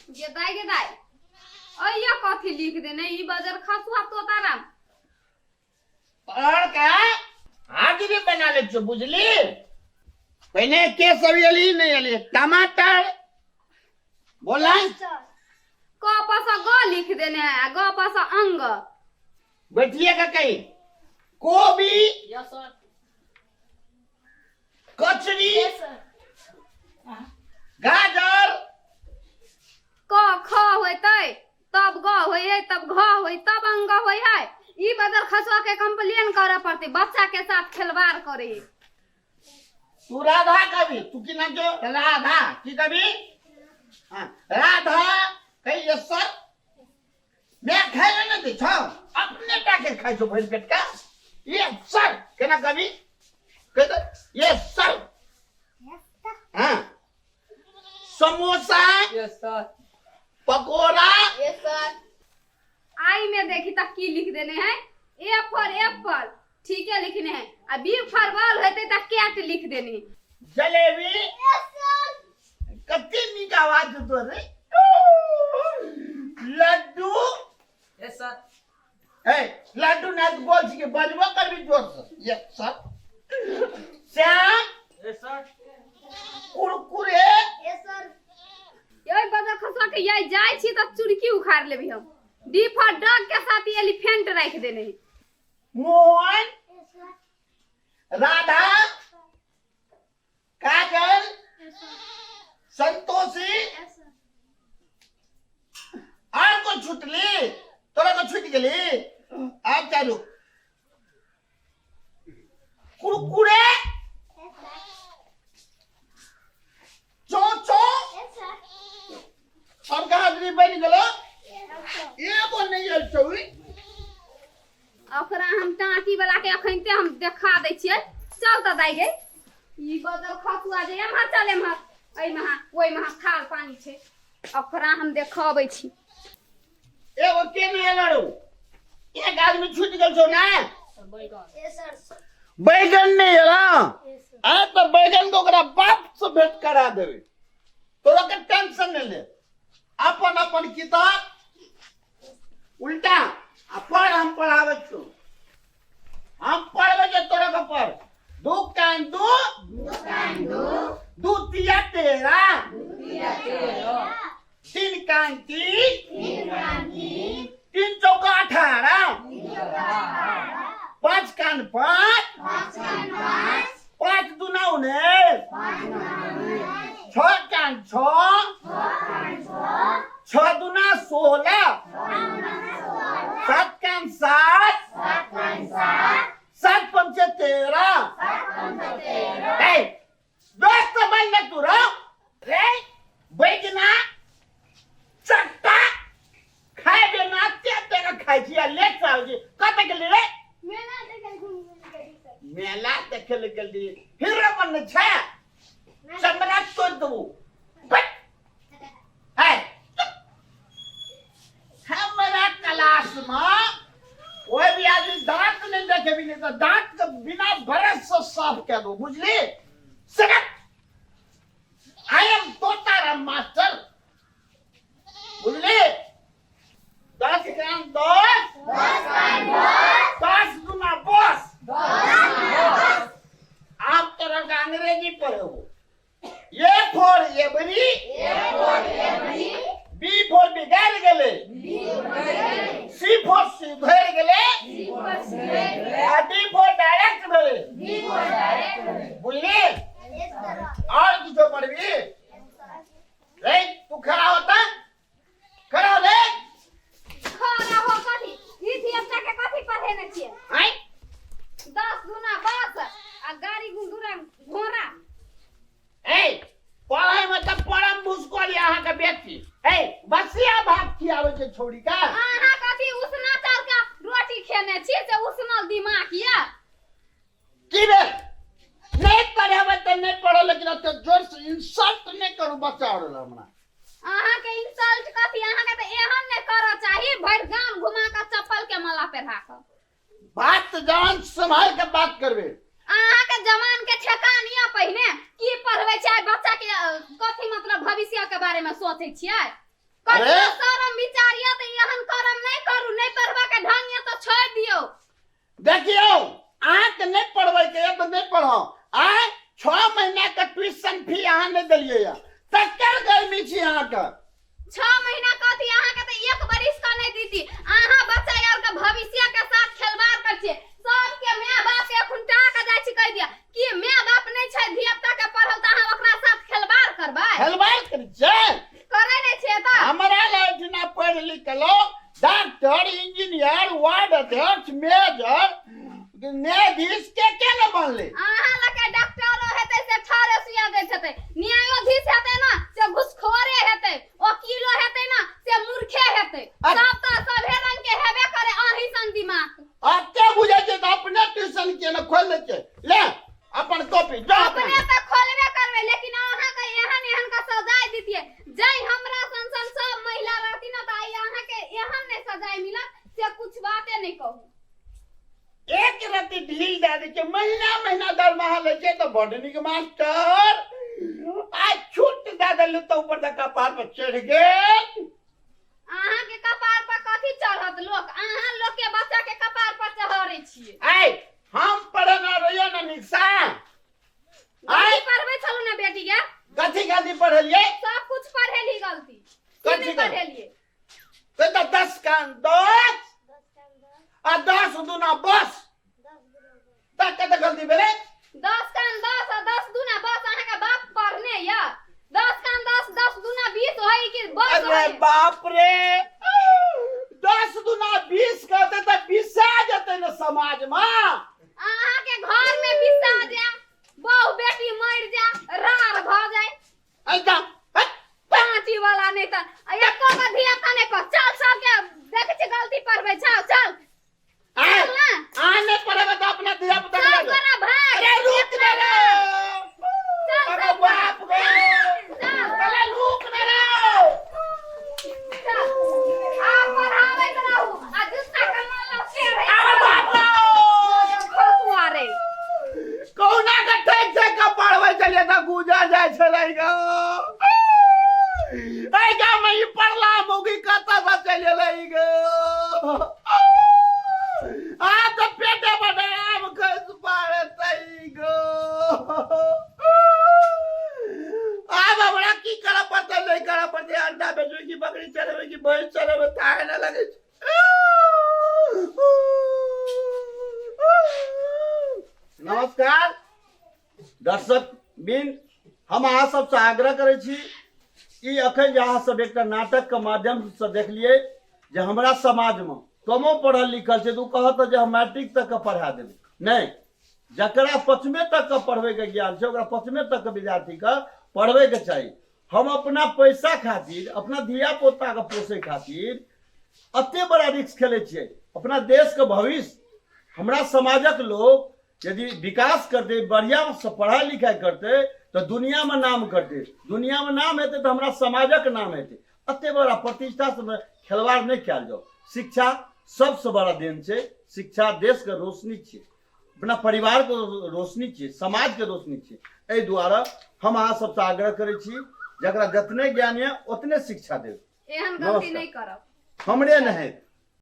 गे दाई, गे दाई, अइया कथी लिख देने ई बजर खसुआ तोताराम? पढ़ के हाजिरी बना ले छो, बुझली? पहिने के सब एली नहीं एली? टमाटर बोला। क प स ग लिख देने है आ ग प स अंग। बैठिए का कहीं। कोबी। Yes sir. कचरी। Yes sir. गाजर। क ख होतै तब ग होइ है, तब घ होइ, तब अंग होइ है। ई बदल खसुआ के कंप्लेन करे पड़तै, बच्चा के साथ खिलवाड़ करे। तू राधा कवि, तू की नाम जो राधा की कवि? हाँ, राधा कही। Yes sir. मैं खाइ ले नहीं छौ, अपने टा के खाइ छौ भरि पेट का। यस सर केना कवि? कह दे यस सर। हाँ, samosa. Yes sir. Pakora. Yes sir. आई में देखी तक की लिख देने हैं। ए फॉर एप्पल ठीक है लिखने हैं, आ बी फॉर बॉल होते तक कैट लिख देने हैं। जलेबी। कते नीक आवाज तो रे। लड्डू। Yes sir. ए लड्डू ना तो बोल छी के बजबो करबी जोर से। Yes sir. Shyam. Yes sir. Kurkure. Yes sir. यही बदल खसुआ के यही जाय छी त चुरकी उखाड़ लेबी हम। डी फॉर डॉग के साथ एलिफेंट राख देने हैं। मोहन। राधा, काजल, संतोषी। आर को छुटली? तोरा को छूट गेली? आब चालू। कुरकुरे, चो चो। सबके हाजिरी बनि गेलो? एगो नहि आयल छौ ई। ओकरा हम टाँटी वाला के अखनते हम देखा दै छियै। चल तऽ दाइ गे, ई बदल खसुआ जे एम्हर चल, एम्हर एहि महा ओहि महा थाल पानी छै, ओकरा हम देखबै छी। एगो के नहि एलो रौ? एक आदमी छूटि गेल छौ ने। बैगन नहि एला? आ तऽ बैगन के ओकरा बाप से भेंट करा देबै। तोरा के टेंशन नहि ले। अपन अपन किताब उल्टा आ पढ़। हम पढ़ाबै छौ, हम पढ़बै जे तोरा के पढ़। दू कान दू, दू तिया तेरह, तीन कान तीन, तीन चौका 18, पाँच कान पाँच, पाँच दुना 19, छह कान छह, छह दुना 16, सात कान सात, सात पंचे 13। ए दोस्त बन ना तू रो रे। बैगना चट्टा खाय बे ना ते ते खाइ छी आ लेट से आबै छी। कतऽ गेली रे? मेला देखे ले गेली। हीरो बन छै, चमड़ा तोड़ देबू। बट है हमरा क्लास में कोई भी आदमी दांत नहीं देखे भी नहीं तो दांत के बिना ब्रश से साफ कर दो, बुझली? सड़क I am Totaram master, बुझली? 10 ग्राम 10, 10 दुना बस। आप तरह का अंग्रेजी पढ़ो। A for every, B for बिगाड़ गेले, सी फॉर सुधर गेले आ डी फॉर डायरेक्ट भेले, बुझली? और किछो पढ़बी रे? तू खड़ा होता, खड़ा हो रे। खड़ा हो कथी? ई धिया के कथी पढ़ेने छियै? आय। 10 दुना बस आ गाड़ी गुंदुरा घोड़ा। ए पढ़ाई में तऽ परम भुसकोल अहाँ के बेटी। ए बसिया भात खियाबै छै छौड़ी का। अहाँ कथी उसना चाउर का रोटी खेने छी से उसनल दिमाग या? की भेल? नहि पढ़ेबै तऽ नहि पढ़ो, लेकिन एते जोर से इंसल्ट नहि करू बच्चा और हमरा। अहाँ के इंसल्ट कथी? अहाँ के तऽ एहन नहि करऽ चाही, भरि गाम घुमा कऽ चप्पल के माला पहिरा कऽ। बात जवान संभाल के बात करबे। अहाँ के जवान के ठेकान या पहिने की पढ़बै छै बच्चा के? कथी मतलब भविष्य के बारे में सोचै छियै? अरे! कनियो शरम विचार यऽ तऽ एहन करम नहि करू नहि पढ़बा के ढंग यऽ तऽ छोड़ि दियौ देखियौ अहाँके नहि पढ़बैके यऽ तऽ नहि पढ़ाउ आय 6 महीना के ट्यूशन फी अहाँ नहि देलियै यऽ तकर गर्मी छी अहाँके 6 महीना कथी अहाँके तऽ एक बरिस का नहि दीदी अहाँ बच्चा यार के भविष्य के साथ खेलवाड़ कर छियै सबके माय बाप के खुंटा के जाइ छी कहि दिया कि माय बाप नहि छै धिया पुता के पढ़ल तऽ अहाँ ओकरा साथ खेलवाड़ करबै खेलवाड़ करै छियै करै नहि छियै तऽ हमरा एहिठिना पढ़ि लिख के लोग डॉक्टर इंजीनियर वार्ड अध्यक्ष मेजर न्यायाधीश के के ने बनले अहाँ लके डॉक्टरो हेतै से ठारे सुइया दैत हेतै न्यायाधीश हेतै ना से घुसखोरे हेतै वकीलो हेतै ना से मूर्खे हेतै सब तऽ सभे रंग के हेबे करे अहीं सन दिमाग अते बुझै छै तऽ अपने ट्यूशन के ने खोल लै छै ले अपन कॉपी जा अपने तऽ खोलबे करबै लेकिन अहाँके एहन एहन के सजाय दितियै जै हमरा सन सन सब महिला रहती ना तऽ आइ अहाँके एहन नहि सजाय मिलत से कुछ बाते नहि कहू एक रत्ती ढील दए दै छै महीना महीना दरमाहा लै छै तऽ बड्ड नीक मास्टर आइ छूट दए देलहुँ तऽ ऊपर से कपार पर चढ़ि गेल अहाँ के कपार पर कथी चढ़त लोक अहाँ लोक के बच्चा के कपार पर चढ़े छियै आइ हम पढ़ना रहियो ने नीकसँ गलती पढ़बै छलहुँ ने बेटी के कथी गलती पढ़लियै सब कुछ पढ़ेली गलती की कथी नहि गलती? पढ़ेलियै तऽ 10 कान 10 आ 10 दूना बस तऽ कते गलती भेलै 10 कान 10 आ 10 दूना बस अहाँके बाप पढ़ने यऽ 10 कान 10 10 दूना 20 होई कि बस अरे होई बाप रे 10 दूना 20 कहते तऽ बिसा जेतै ने समाज में अहाँके घर में बिसा जाय बहु बेटी मरि जाय रार भऽ जाय ऐसा पाँची वाला नहीं तऽ एको गो धिया पुता नहि पर चल सबके देखै छी गलती पढ़बै छौ चल आय चल ना आ नहीं पढ़ेगा तो अपना धिया पुता सब गोरा भाग अरे रुक ना रे चल अरे सब बाप रे चल अरे रुक ना रे चल आ पढ़ाबैत रहू आ जूता के माला से रहे अरे बाप रे खसुआ रे कहुना के ठेक ठेक के पढ़बै छलियै तऽ गुजर जाइ छलै गो एहि गाममे ई पढ़ला मौगी कतऽ से चलि एलै गो आब तऽ पेटे पर आम खसि पड़तै गो आब हमरा की करऽ पड़तै नहि करऽ पड़तै अंडा बेचबै कि बकरी चलेबै कि भैंस चलेबै ताहे नहि लगै छै नमस्कार दर्शक बिन हम अहाँ सबसँ आग्रह करै छी ई अखन जे अहाँ सब एकटा नाटकके माध्यमसँ देखलियै जे हमरा समाजमे कमो पढ़ल लिखल छै तऽ ओ कहत जे हम मैट्रिक तकके पढ़ा देबै नहि जकरा पचमे तकके पढ़बैके ज्ञान छै ओकरा पचमे तकके विद्यार्थीके पढ़बैके चाही हम अपना पैसा खातिर अपना धिया पोताके पोसै खातिर एते बड़ा रिस्क खेलै छियै अपना देशके भविष्य हमरा समाजक लोग यदि विकास करतै बढ़िआँसँ पढ़ाइ लिखाइ करतै तऽ दुनिआँमे नाम करतै दुनिआँमे नाम हेतै तऽ हमरा समाजक नाम हेतै एते बड़ा प्रतिष्ठासँ खेलवाड़ नहि कयल जाउ शिक्षा सबसँ बड़ा देन छै शिक्षा देशके रोशनी छियै अपना परिवारके रोशनी छियै समाजके रोशनी छियै एहि दुआरे हम अहाँ सबसँ आग्रह करै छी जकरा जतने ज्ञान यऽ ओतने शिक्षा देब एहन गलती नमस्कार। नहि करब हमरे नहि